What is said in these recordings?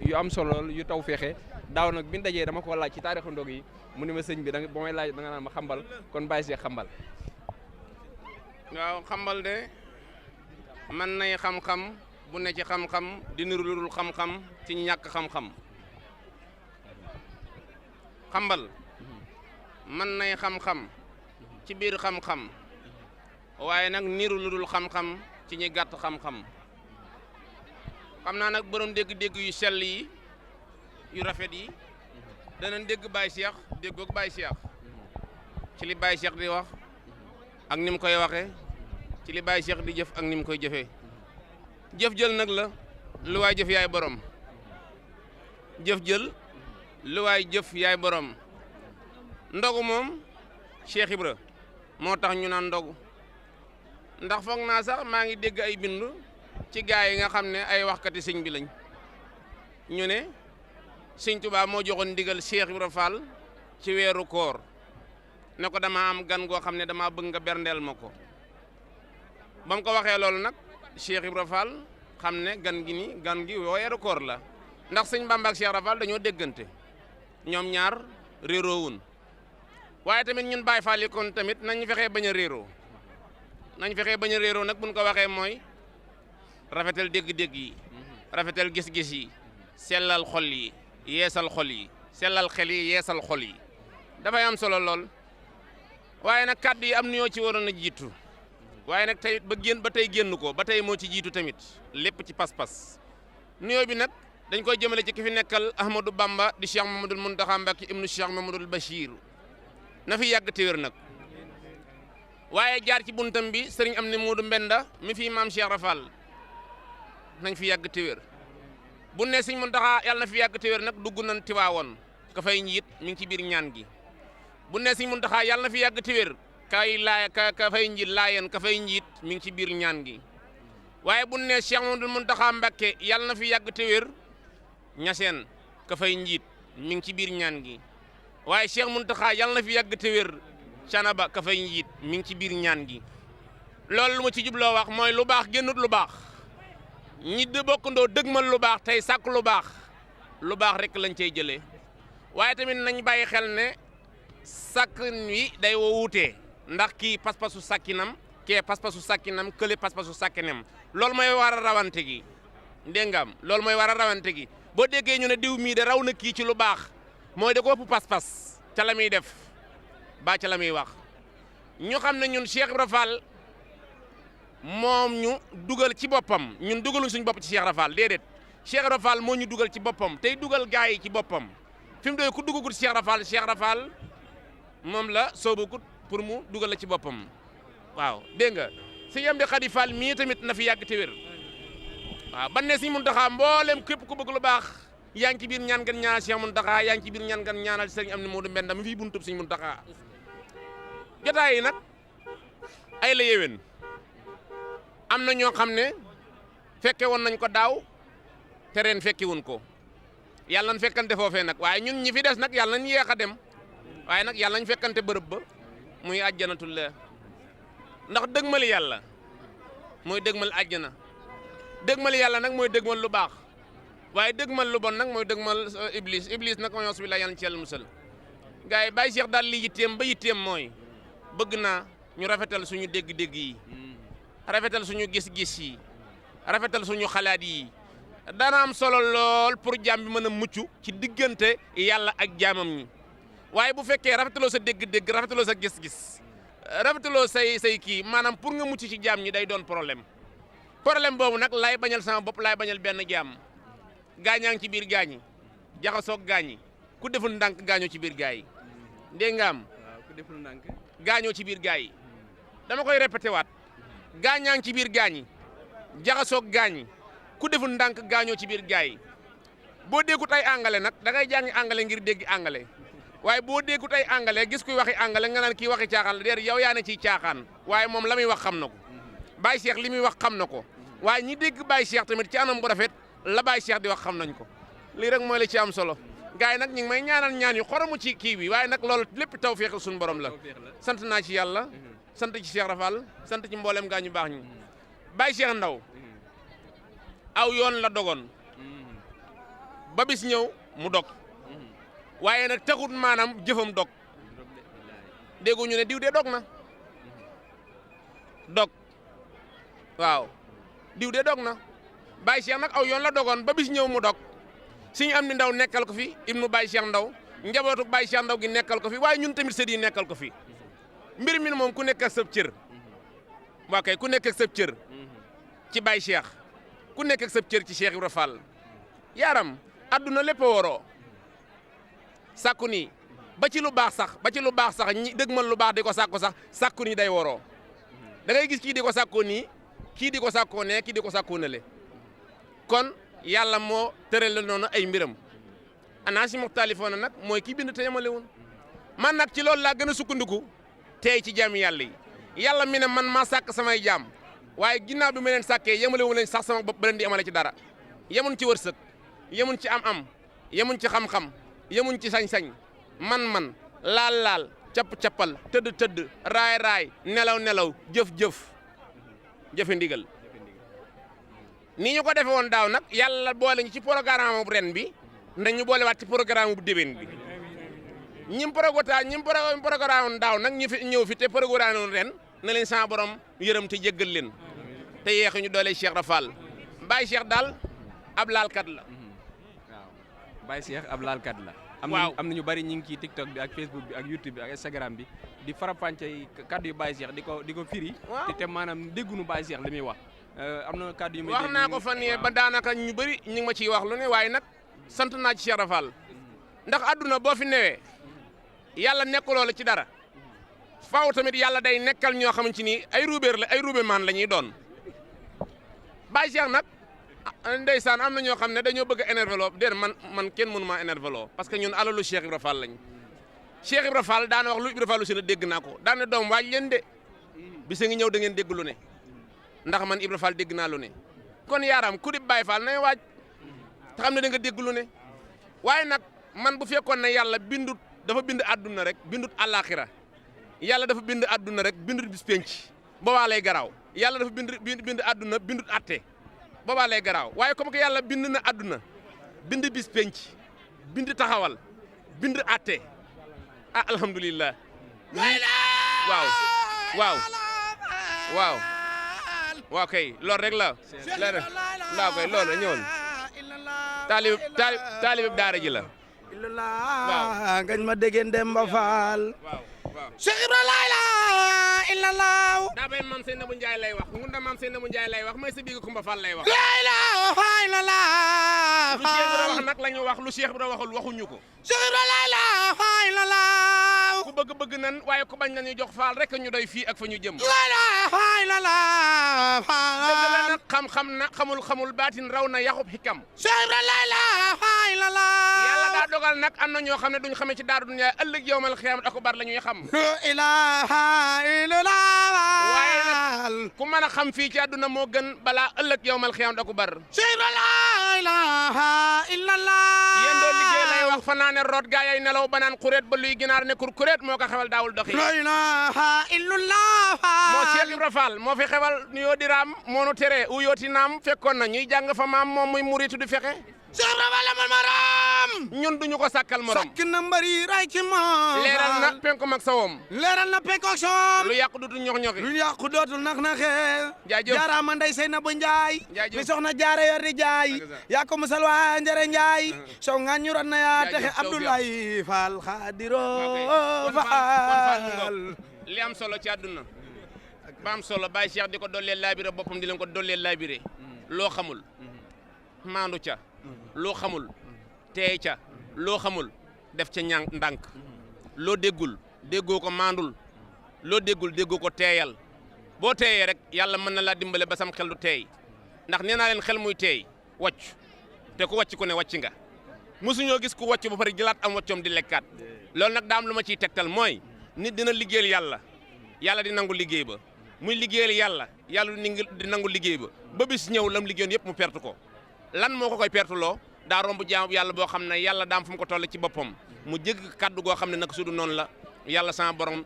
yu am solo yu taw feexe daaw nag bi ñu dajee dama ko laaj ci taarixu ndog yi mu ne ma sëñ bi ba may laaj da nga naan ma xambal kon Baye Cheikh xambal. waaw xambal de mën nay xam-xam bu ne ci xam-xam di niru lu dul xam-xam ci ñàkk xam-xam xambal mën nay xam-xam ci biir xam-xam waaye nag niru lu dul xam-xam ci ñi gàtt xam-xam xam naa nag borom dégg-dégg yu sell yi yu rafet yi danañ dégg Baye Cheikh déggoog Baye Cheikh ci li Baye Cheikh di wax ak ni mu koy waxee ci li Baye Cheikh di jëf ak ni mu koy jëfee jëf jël nag la lu waay jëf yaay borom jëf jël lu waay jëf yaay borom ndogu moom Cheikh Ibra moo tax ñu naan ndogu ndax foog naa sax maa ngi dégg ay bind ci gaa yi nga xam ne ay waxkati sëñ bi lañ ñu ne sëñ Tuubaa moo joxoon ndigal Cheikh Ibra Fall ci weeru koor ne ko dama am gan goo xam ne dama bëgg nga berndeel ma ko ba mu ko waxee loolu nag Cheikh Ibra Fall xam ne gan gi weeru koor la ndax sëñ Bamba ak Cheikh Ibra Fall dañoo déggante ñoom ñaar réeroowun waaye tamit ñun Baye Fall yi kon tamit nañ fexee bañ a réeroo nag buñ ko waxee mooy rafetal dégg-dégg yi rafetal gis-gis yi sellal xol yi yeesal xol yi sellal xel yi yeesal xol yi dafay am solo lool waaye nag kàddu yi am nuyoo ci waroon a jiitu waaye nag tey ba tey génn ko ba tey moo ci jiitu tamit lépp ci pas-pas nuyoo bi nag dañ koy jëmale ci ki fi nekkal Ahmadou Bamba di Cheikh Mamadou Mountakha Mbacké ibnu Cheikh Mamadou Bachir na fi yàgg te wér nag waaye jaar ci buntam bi sëriñ am ni Moodu Mbenda mi fi maam Cheikh Rafal nañ fi yàgg te wér bu ne sëriñ Mountakha yàlla na fi yàgg te wér nag dugg nañ Tiwaawoon ka fay njiit mi ngi ci biir ñaan gi bu ne sëriñ Mountakha yàlla na fi yàgg te wér ka fay njiit laayeen ka fay njiit mi ngi ci biir ñaan gi waaye bu ne Cheikh Mamadou Mountakha Mbacké yàlla na fi yàgg te wér ñaseen ka fay njiit mi ngi ci biir ñaan gi waaye Cheikh Mountakha yàlla na fi yàgg te wér canaba ka fay njiit mi ngi ci biir ñaan gi loolu lu ma ci jubloo wax mooy lu baax génnut lu baax ñi di bokkandoo dëgmal lu baax tey sàkk lu baax rek lañ cey jëlee waaye tamit nañ bàyyi xel ne sàkk wi day wuutee ndax kii pas-pasu sàkkinam kee pas-pasu sàkkinam kële pas-pasu sàkkinam loolu mooy war a rawante gi dégg nga am loolu mooy war a rawante gi boo déggee ñu ne diw mii de raw na kii ci lu baax mooy da ko ëpp pas-pas ca la muy def ba ca la muy wax ñu xam ne ñun Cheikh Ibra Fall moom ñu dugal ci boppam ñun dugaluñ suñu bopp ci Cheikh Ibra Fall déedéet Cheikh Ibra Fall moo ñu dugal ci boppam tey dugal gaa yi ci boppam fi mu doy ku duggagul Cheikh Ibra Fall moom la soobagut pour mu dugal la ci boppam waaw dégg nga sëñ Amdi Khady Fall mii tamit na fi yàgg te wér waaw ban ne sëñ Mountakha mboolem képp ku bëgg lu baax yaa ngi ci biir ñaan gan ñaanal Cheikh Mountakha yaa ngi ci biir ñaan gan ñaanal sëñ Amdi Moodu Mbenda mi fii buntub sëñ Mountakha jotaay yi nag ay la yéwén am na ñoo xam ne fekke woon nañ ko daaw te ren fekke wuñ ko yàlla nañ fekkante foofee nag waaye ñun ñi fi des nag yàlla nañ yéex a dem waaye nag yàlla nañ fekkante bërëb ba muy àjjanatul la ndax dëgmali yàlla mooy dëgmal àjjana dëgmal yàlla nag mooy dëgmal lu baax waaye dëgmal lu bon nag mooy dëgmal iblis nag ma yos bi la yàlla ci yàlla musal gars yi Baye Cheikh daal li yitteem ba yitteem mooy bëgg naa ñu rafetal suñu dégg-dégg yi rafetal suñu gis-gis yi rafetal suñu xalaat yi dana am solo lool pour jaam bi mën a mucc ci diggante yàlla ak jaamam ñi waaye bu fekkee rafetaloo sa dégg-dégg rafetaloo sa gis-gis rafetaloo say kii maanaam pour nga mucc ci jaam ñi day doon problème boobu nag laay bañal sama bopp laay bañal benn jaam gaañaa ngi ci biir gaañi jaxasoog gaañi ku deful ndànk gaañoo ci biir gaa yi dégg nga am ku deful ndànk gaañoo ci biir gaa yi dama koy répété waat gaañaa ngi ci biir gaañi jaxasoog gaañi ku deful ndànk gaañoo ci biir gaa yi boo déggut ay angale nag da ngay jàngi angale ngir dégg angale waaye boo déggut ay angale gis kuy waxi angale nga naan kii waxi caaxaan la déedéet yow yaa ne ciy caaxaan waaye moom la muy wax xam na ko Baye Cheikh li muy wax xam na ko waaye ñi dégg Baye Cheikh tamit ci anam bu rafet la Baye Cheikh di wax xam nañ ko lii rek mooy la ci am solo gars yi nag ñu ngi may ñaanal ñaan yu xoromu ci kii bi waaye nag loolu lépp tawfeex suñu borom la sant naa ci yàlla sant ci Cheikh Rafal sant ci mboolem gaa ñu baax ñi Baye Cheikh Ndaw aw yoon la dogoon ba bis ñëw mu dog waaye nag taxut maanaam jëfam dog déggu ñu ne diw de dog na dog waaw diw de dog na Baye Cheikh nag aw yoon la dogoon ba bis ñëw mu dog suñu am ni ndaw nekkal ko fi ibnu Baye Cheikh ndaw njabootu Baye Cheikh ndaw gi nekkal ko fi waaye ñun tamit sët yi nekkal ko fi mbir mi moom ku nekk ak sab cër waa kay ku nekk ak sab cër ci Baye Cheikh ku nekk ak sab cër ci Cheikh Ibra Fall yaaram adduna lépp a waroo sàkku nii ba ci lu baax sax ñi dëgg man lu baax di ko sàkku sax sàkku nii day waroo da ngay gis kii di ko sàkkoo nii kii di ko sàkkoo ne kii di ko sàkkoo ne le kon yàlla moo tëral noonu ay mbiram anaasi muxtalifoona nag mooy kii bind te yemalewun man nag ci loolu laa gën a sukkandiku tey ci jaami yàlla yi yàlla mi ne man maa sàkk samay jaam waaye ginnaaw bi ma leen sàkkee yemalewu leen sax sama bopp ba leen di yemale ci dara yemun ci wërsëg yemun ci am-am yemun ci xam-xam yemun ci sañ-sañ man laal capp-cappal tëdd raay nelaw jëfe ndigal ni ñu ko defe woon daaw nag yàlla boole ñu ci programme bu ren bi ndax ñu boole waat ci programme bu déwén bi ñim programme daaw nag ñu fi ñëw fi te programme woon ren na leen sama borom yërëm te jéggal leen te yeexu ñu doole Cheikh Rafal Baye Cheikh daal ab laalkat la waaw Baye Cheikh ab laalkat la am na ñu bari ñi ngi ci TikTok bi ak Facebook bi ak YouTube bi ak Instagram bi di farapànce kaddu yu Baye Cheikh di ko firi te maanaam déggunu Baye Cheikh li muy wax am na kaddu yu muy wax naa ko fan yee ba daanaka ñu bëri ñu ngi ma ciy wax lu ne waaye nag sant naa ci Cheikh Rafal ndax adduna boo fi newee yàlla nekkuloo la ci dara faaw tamit yàlla day nekkal ñoo xamante ni ay ruube maan la ñuy doon Baye Cheikh nag ndeysaan am na ñoo xam ne dañoo bëgg a énervé loo déedéet man kenn mënu maa énervé loo parce que ñun alalu Cheikh Ibra Fall lañ Cheikh Ibra Fall daana wax lu Ibra Fall si na dégg naa ko daane doom waaj leen de bisa ngi ñëw da ngeen dégg lu ne ndax man Ibra Fall dégg naa lu ne kon yaaram ku di Baye Fall nay waaj te xam ne da nga dégg lu ne waaye nag man bu fekkoon ne yàlla dafa bind àdduna rek bindut àllaaxira yàlla dafa bind àdduna rek bindut bis penc boobaa lay garaaw yàlla dafa bind àdduna bindut atte boobaa lay garaaw waaye comme que yàlla bind na àdduna bind bis penc bind taxawal bind atte ah alhamdulilah waaw kay loolu rek la laa koy loolu ñëwoon taalib daara ji la waaw ngañ ma dégeen Demba Fall Cheikh Ibra la ilaha illallah daa bay maam Seynabou Ndiaye lay wax ngunda maam Seynabou Ndiaye lay wax may sa biiga Kumba Fall lay wax la ilaha illallah lu Cheikh Ibra wax nag la ñu wax lu Cheikh Ibra waxul waxuñu ko Cheikh Ibra la ilaha illallah ku bëgg nan waaye ku bañ nañu jox Fall rek ñu doy fii ak fa ñu jëm la ilaha illallah dëgg la nag xam-xam na xamul baatin raw na yaxub xikam Cheikh Ibra la ilaha illallah yàlla daa dogal nag am na ñoo xam ne duñ xamee ci daaru dunya ëllëg yowmal xiyaamati akbar la ñuy xam la ilaha illallah waaye nag ku mën a xam fii ci àdduna moo gën balaa ëllëg yowmal xiyaamati akbar Cheikh Ibra la ilaha illallah yéen doo liggéey lay wax fanaane root gaa yay nelaw banaan kuréet ba luy ginaar ne kuréet moo ko xewal daawul doxi la ilaha illallah moo Cheikh Ibra Fall moo fi xewal nuyoo di raam moo nu tere u yooti naam fekkoon na ñuy jàng fa maam moom muy muritu di fexe Cheikh Ibra Fall man maram ñun duñu ko sàkkal morom sakk na mbari ray ci moom leeral na penku mag sawom leeral na penku ak soom lu yàqu dootul ñox-ñoxi lu yàqu dootul nax-naxee jaajëf jaaraama ndey Seynabou Ndiaye jaajëf mi soxna jaare yor di jaay yaa ko musal waa njare Ndiaye sow nga ñu ron na yaa texe Abdoulaye Fall Khadiro Fall li am solo ci àdduna ba am solo Baye Cheikh di ko dollee laabiré boppam di leen ko dollee laabiré loo xamul maandu ca loo xamul teey ca loo xamul def ca ñàng ndànk loo déggul déggoo ko maandul loo déggul déggoo ko teeyal boo teeyee rek yàlla mën na laa dimbale ba sam xel du teey ndax nee naa leen xel muy teey wàcc te ku wàcc ku ne wàcc nga mosuñoo gis ku wàcc ba pare jëlaat am wàccoom di lekkaat loolu nag daam lu ma ciy tegtal mooy nit dina liggéeyal yàlla di nangu liggéey ba muy liggéeyal yàlla di nangu liggéey ba bis ñëw lam liggéeyoon yëpp mu perte ko lan moo ko koy perte loo daa romb jaamu yàlla boo xam ne yàlla daam fu mu ko toll ci boppam mu jégg kaddu goo xam ne nag sudu noonu la yàlla sama borom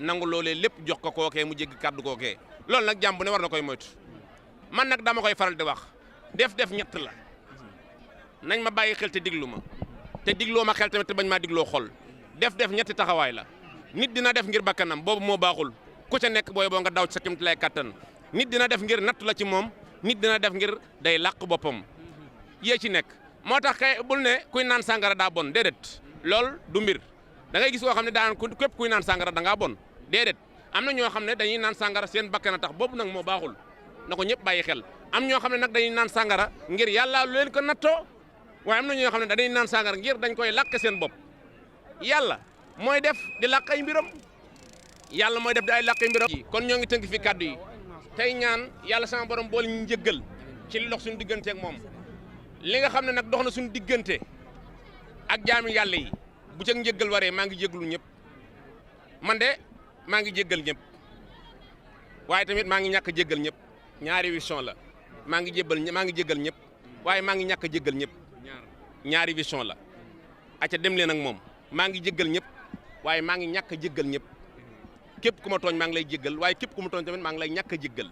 nangu loolee lépp jox ko kookee mu jégg kaddu kookee loolu nag jàmm bu ne war na koy moytu man nag dama koy faral di wax def ñett la nañ ma bàyyi xel te diglu ma te digloo ma xel tamit te bañ maa digloo xol def ñetti taxawaay la nit dina def ngir bakkanam boobu moo baaxul ku ca nekk booy boo nga daw ci sa kéemtu lay kattan nit dina def ngir natt la ci moom nit dina def ngir day làq boppam yee ci nekk moo tax kay bul ne kuy naan sàngara daa bon déedéet lool du mbir da ngay gis koo xam ne daan képp kuy naan sàngara da ngaa bon déedéet am na ñoo xam ne dañuy naan sàngara seen bakkan a tax boobu nag moo baaxul na ko ñëpp bàyyi xel am ñoo xam ne nag dañuy naan sàngara ngir yàlla lu leen ko nattoo waaye am na ñoo xam ne dañuy naan sàngara ngir dañ koy làq seen bopp yàlla mooy def di làq ay mbiram yàlla mooy def di ay làq ay mbiram kon ñoo ngi tënk fi kàddu yi tey ñaan yàlla sama borom boole ñu njëggal ci li dox suñu diggante ak moom li nga xam ne nag dox na suñu diggante ak jaami yàlla yi bu ca njëggal waree maa ngi jéggalu ñëpp man de maa ngi jéggal ñëpp waaye tamit maa ngi ñàkk a jéggal ñëpp ñaari vision la maa ngi jéggal ñëpp waaye maa ngi ñàkk a jéggal ñëpp ñaari vision la acca dem leen ak moom maa ngi jéggal ñëpp waaye maa ngi ñàkk a jéggal ñëpp képp ku ma tooñ maa ngi lay jéggal waaye képp ku ma tooñ tamit maa ngi lay ñàkk a jéggal